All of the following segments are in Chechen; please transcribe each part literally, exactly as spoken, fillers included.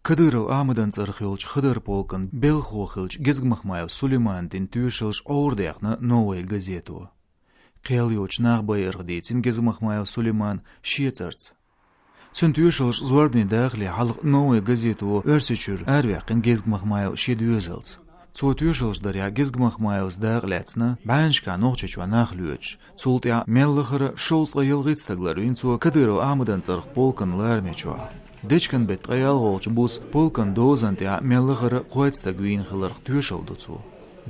Кадыров Ахьмадан цӀарах йолчу Хадар полкан белхахо хиллачу Гезгмахмаев Сулеймана дина тоьшаллаш Ӏорадаьхна «Новая газето». Кхел йоцуш нах байарх дийцина Гезгмахмаев Сулеймана шен цӀарца. Цуьнан тоьшаллаш зорбане дахале хьалха «Новая газето» Оьрсийчуьра араваьккхина Гезгмахмаев шен доьзалца. Цо тоьшаллаш дарехь Гезгмахмаевс дакъа лаьцна, бӀеннашкахь Нохчийчохь нах лоьцуш. Цул тӀаьхьа мел лахара шовзткъе ялхитта стаг ларвина цо Кадыров Ахьмадан цӀарах полкан лараме чохь. Дечкен-беттан ткъе ялхолгӀачу буса полкан дозанна тӀехь мел лахара кхойтта стаг вийна хиларх тоьшалла до цо.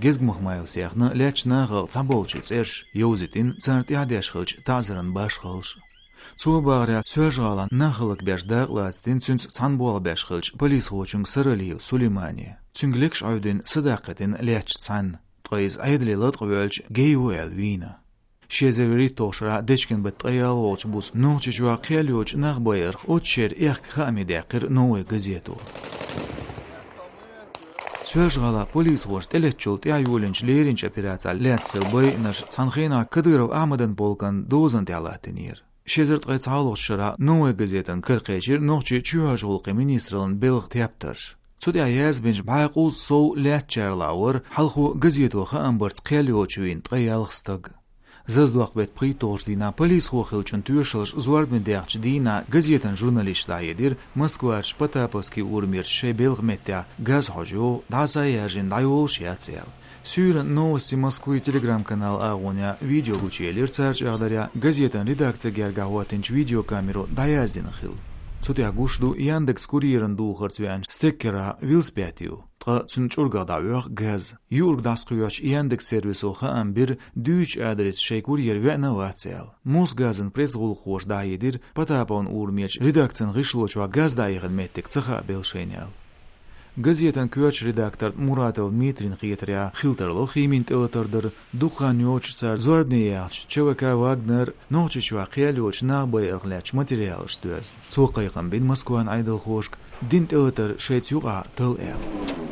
Гезгмахмаевс яьхна лаьттачу нахах цхьаболчийн цӀераш, йовзийтина царна тӀаьхьа деш хиллачу таӀзаран башхаллаш. Цо бахарехь, Соьлжа-ГӀалахь нах хӀаллакбеш дакъа лаца дина цуьнца цхьаьна болх беш хиллачу полисхочуьнга Саралиев Сулеймане. Цуьнга легаш Ӏовдина садаккхийтина лаьтташ цхьаьна, ткъа иза Ӏедале латкъавоьлча, гей ву аьлла вийна. Ши эзар вуьрхӀитталгӀачу шарахь Дечкен-беттан ткъе ялхолгӀачу буса Нохчийчохь кхел йоцучу нах байарх оццу шеран аьхка хааме даьккхира «Новая газето». Соьлжа-ГӀалахь полисхоша тӀелеттачул тӀаьхьа йолийначу леринчу операцехь лаьцна хилла байинарш цхьана хенахь Кадыров Ахьмадан полкан дозанна тӀехь латтийнера. Ши эзар ткъе цхьалгӀачу шарахь «Новая газетан» кара кхечира нохчийн чоьхьарчу гӀуллакхийн министраллин белхан тептарш. Цу тӀехь язбинчу бӀе кхузткъа сов лаьттачарах вара хьалхо газето хаам барца кхел йоцуш вийна ткъе ялх стаг. Заздоккху беттан пхийтталгӀачу дийнахь полисхо хиллачун тоьшаллаш зорбане даьхначу дийнахь газетан журналисташ дӀахьедира Москварчу Потаповский урамерчу шайн белхан меттехь газ хьожа йогӀу, дӀасаяьржина дӀайолуш яц аьлла. «Суьйранна Новости Москвы» Telegram-каналан агӀонехь видео гучуелира цара чӀагӀдарехь, газетан редакци гергахь хӀоттийначу видеокамеро дӀаяздина хилла. Цу тӀехь гуш ду Яндекс Курьеран духарца веанчу стикерехь велосипед ю, ткъа цуьнан чӀургах дӀаоьху газ. Юург дӀасакхоьхьучу Яндекс сервисо хаам бира, дуьйцучу адресаца шайн курьер веана а вац аьлла. Мосгазан пресс-гӀуллакххоша дӀахьедира, Потаповн урамерчу редакцин гӀишло чохь газ дӀаяхана меттиг ца хаабелла шайна аьлла. Газетан коьртачу редакторна Муратов Дмитрийна хетарехь, хила тарло химин тӀелатар дар, дукха хан йоццуш цара зорбане яьхначу ЧВК «Вагнер» Нохчийчохь кхел йоцучу нах байарх лаьтташ материалаш доьзна. Цо кхайкхам бина Москван Ӏедалхошка, дина тӀелатар шайца юкъахь тала аьлла.